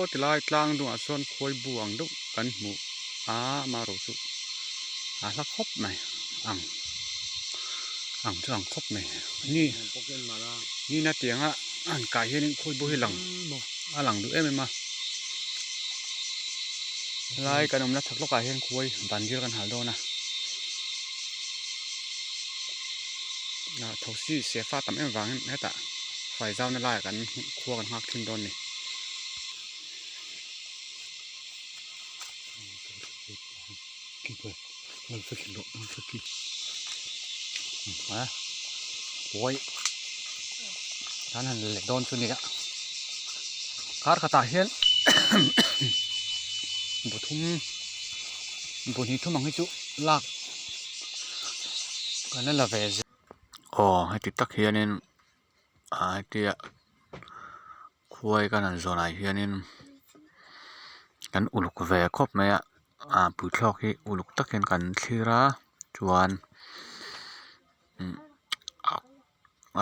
Saw tilai tlang dungah sawn khuai bu ang deuh kan hmuh a amaherawh chu a hla khawp mai ang ang chu ang khawp mai ni nina tianga a han kai hianin khuai bu hi lang a lang duh em em a helai kan awmna chhak lawkah hian khuai bandir kan hal dawn a thosi sefa tam em vangin hetah fai zauna laiah kan khua kan nghak thin dawn a ni. Khuai kan han leh dawn chu nia kar khatah hian bu thum bu hnih thum ang hi chu lak kan la la ve zel. Aw heti tak hianin ah hetia khuai kan han zawnah hianin kan uluk ve khawp mai a ah puithlawk hi uluk takin kan thlir a chuan umm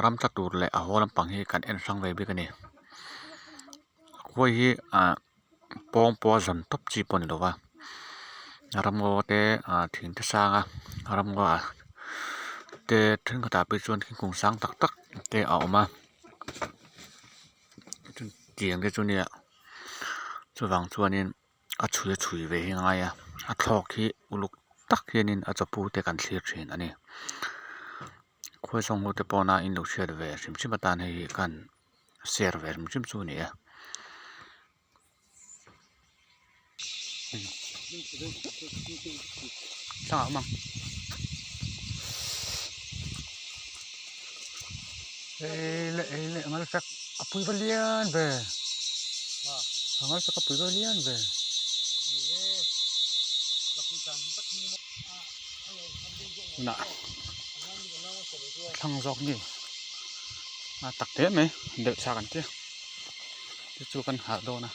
ram tla tur leh a haw lampang hi kan en hrang ve bik a ni khuai hi ah pawng pawha zawn tawp chi pawh a ni lo va ramngaw te ah thing te sang a ramngaw ah te thenkhatah phei chuan thingkung sang tak tak te a awm a chutiang te chu nia chuvang chuanin a chhui a chhui ve hi a ngai a a thlawk hi uluk tak hianin a chaw pu te kan thlir thin a ni khawi sawng ho te pawh in lo hriat ve hrim hrim atan hei hi khan share ve hrim hrim chu a ni e. Ei leh ei leh ngal fek a pui va lian ve a ngal fek a pui va lian ve. Tunah thlang zawk nge a tak teh mai delh chak an tia chu chu kan harh dawn a.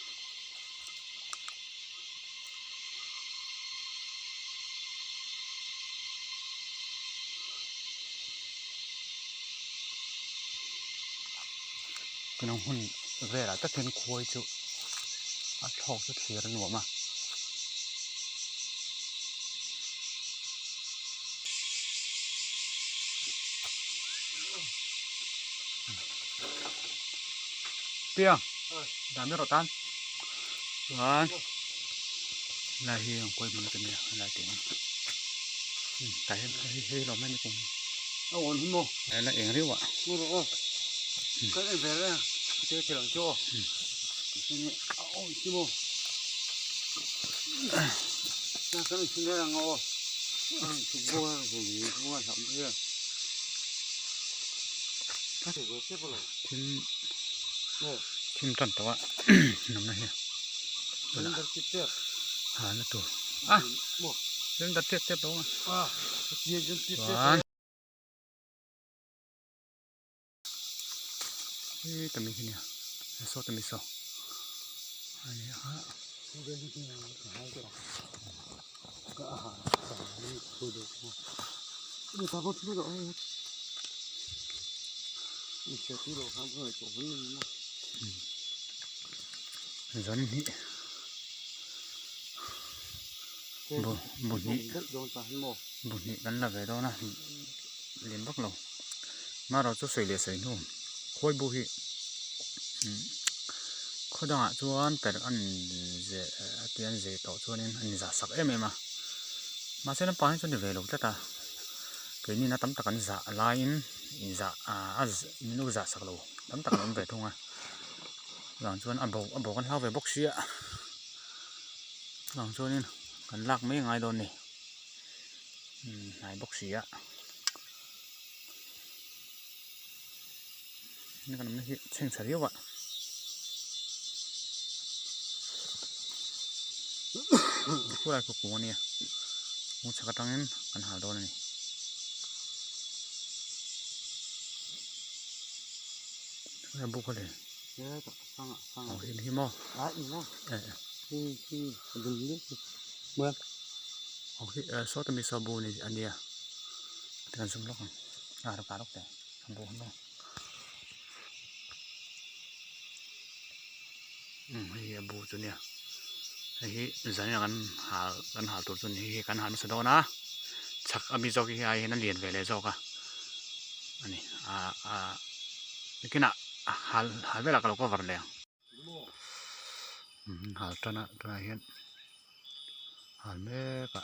Tunang hun velah tak hian khuai chu a thlawk chu thlir a nuam a. Piang dan ber tan chuan lai hi ang kawi hmun ania helai te hi tah hian hei hei lo mai ni kawng a awn hi maw la eng riau a kan en ve reng a tel thei ang chu aw a awn hi maw kan en chhin reng ang aw Thim thim tan tawh a nawmna hi ha na tur a thim dat tep tep tawh a chuan heta mi hi nia saw ta mi saw a ni a. Zan hnih bu bu hnih bu hnih kan la ve dawn a lian vak lo marawh chu sawi leh sawi hnu khawi bu hi khaw dangah chuan perh a zeh a ti an zeh tawh chuanin an inzah sak em em a mahse naupang hi chu a ni ve lo tlat a keini na tam tak an zah laiin inzah ah a min lo zah sak lo tam tak an awm ve thung a chuvang chuan a bo a bo kan hlau ve bawk sia chuvang chuanin kan lak mai a ngai dawn a ni hnai bawk si a. Kan awmna hi chhengchhe riau a khulai khaw kung ania kung chhak atangin kan hal dawn a ni. Buk a le aw him hi maw aw hi saw ta mi saw bu a nia kan zoom lawk ang a rawk a rawk teh a bu hi maw. Umm hei hi a bu chu nia hei hi zanin ah kan hal kan hal tur chu a ni hei hi kan hal nasa dawn a chhak ami zawk hi ai hian a lian ve leh zawk a a ni ah ah nikinah hal hal velah ka lo cover leh ang. Umm hal tan a tunah hian hal mek a.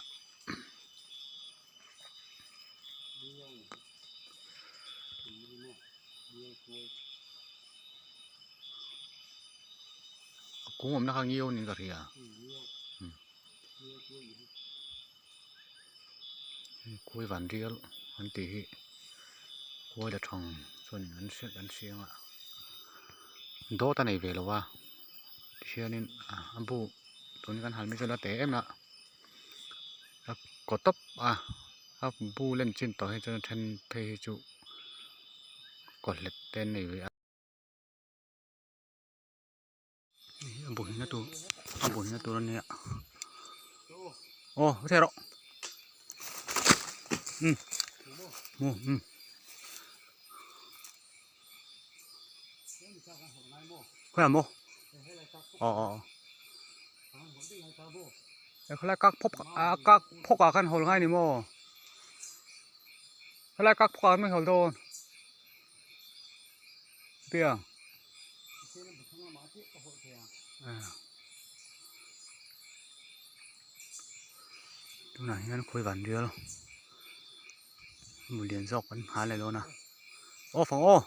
A kung awmna kha ngiau niin ka hria khawi van rial an tih hi khawi la thang chuan an hriat an hriang a dawt a nei ve lo a tihianin a bu tun kan han mi chu la te em a a kaw tawp a a bu len chin tawh hi chuan a then phei hi chu kaw hlet te an nei ve a. A bu hina tur a bu hina tur a nia aw hre rawh um mu um khawiah maw aw aw aw khalai kak phawk ah kak phawk ah khan hawl ngai ni maw khalai kak phawk ah khan hawl dawn. Piang tunah hian khawi van rial hmu lian zawk kan hal leh dawn a aw fang aw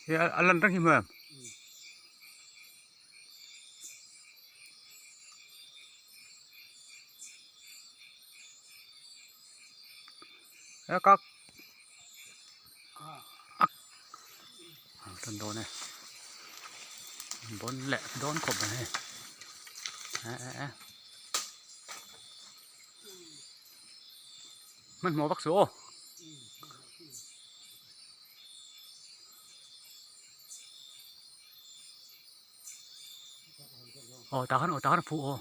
e a lan reng hi hmu em. Kak tan dawn e bawn leh dawn khawp mai hei e e e hmanhmawh vak suh aw. Aw tah khan aw tah khan a phuh aw.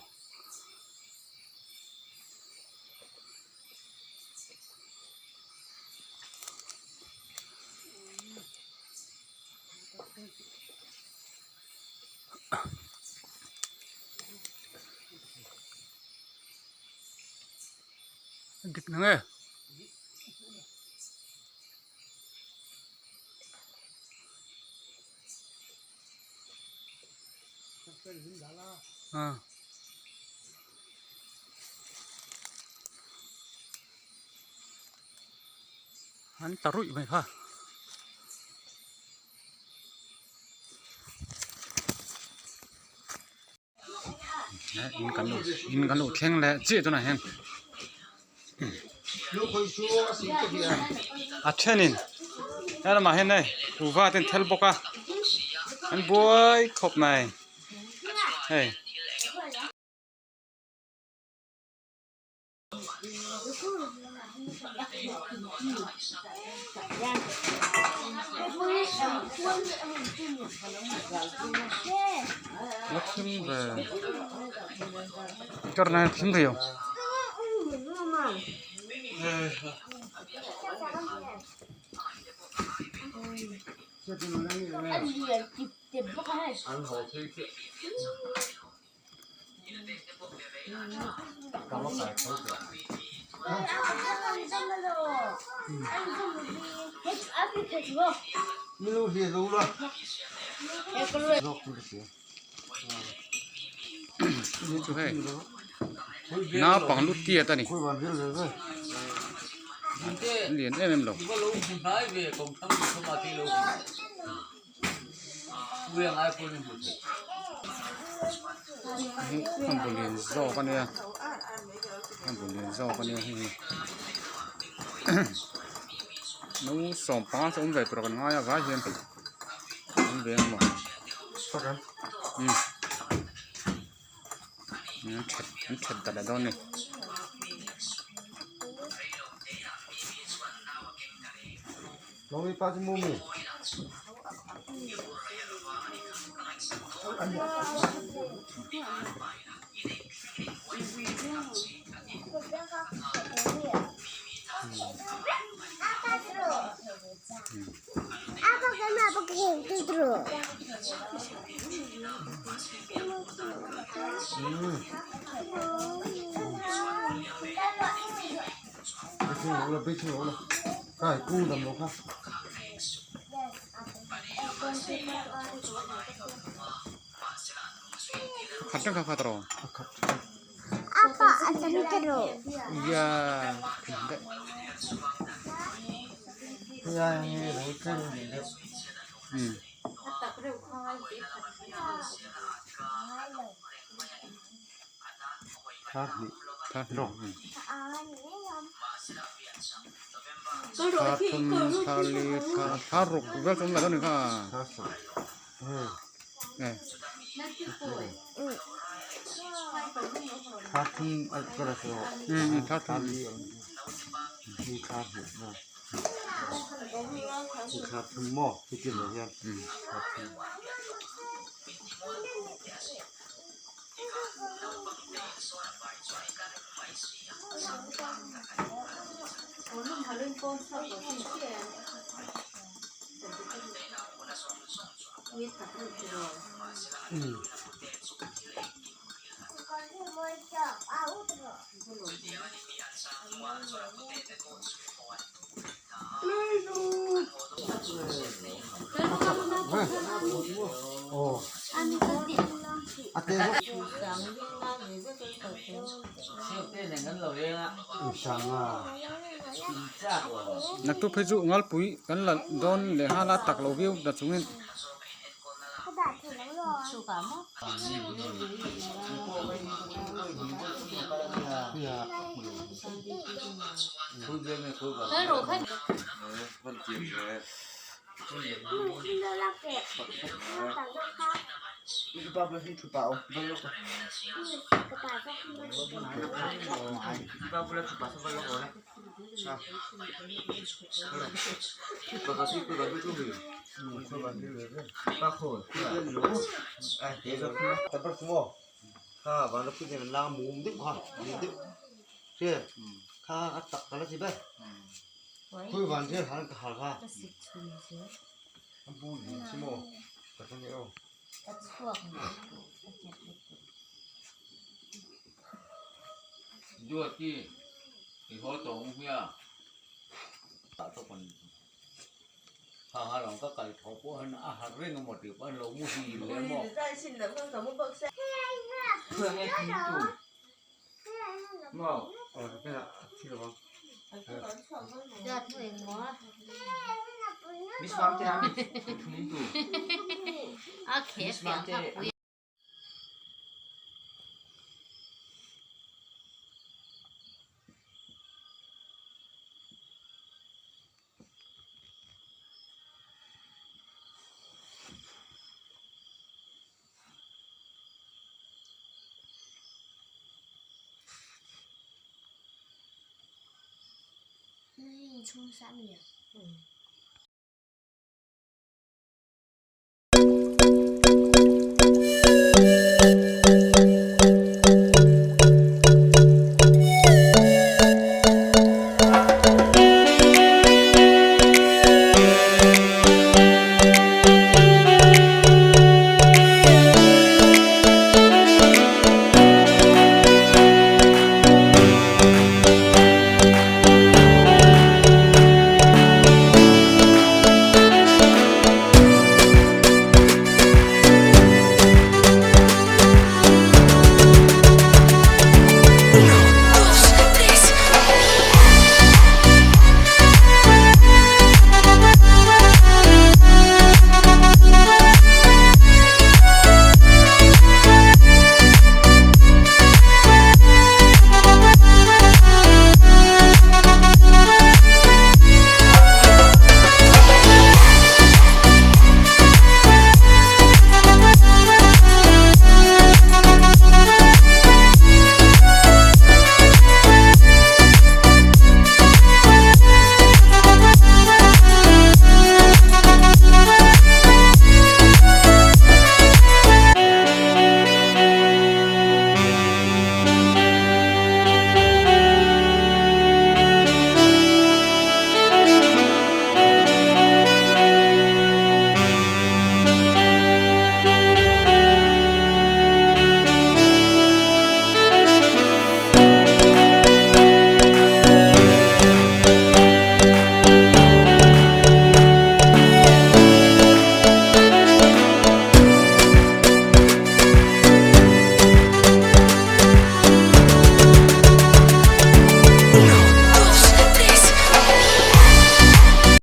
Dik na nge. An ta ruih mai kha. In kan lo in kan lo thleng leh chiah tunah hian a thenin he lamah hian hei kuhva te an thel bawk a an buai khawp mai hei. Nó thim về cho này thim nhiều Chu hei naupang lu tiat a ni an lian em em lo. Hei a bu lian zawk a nia a bu lian zawk a nia hei hi no sawm panga chu awm ve tur a kan ngai a vai hian awm ve ang maw umm an that an that darh leh dawn a ni. Khat reng kha kha tawh ia thla thum thla li thla thla ruk vel chu awm lo ni kha thla thum. Naktuk phei chu Ngalpui kan la dawn leh nghal a tak lo viau ta chungin.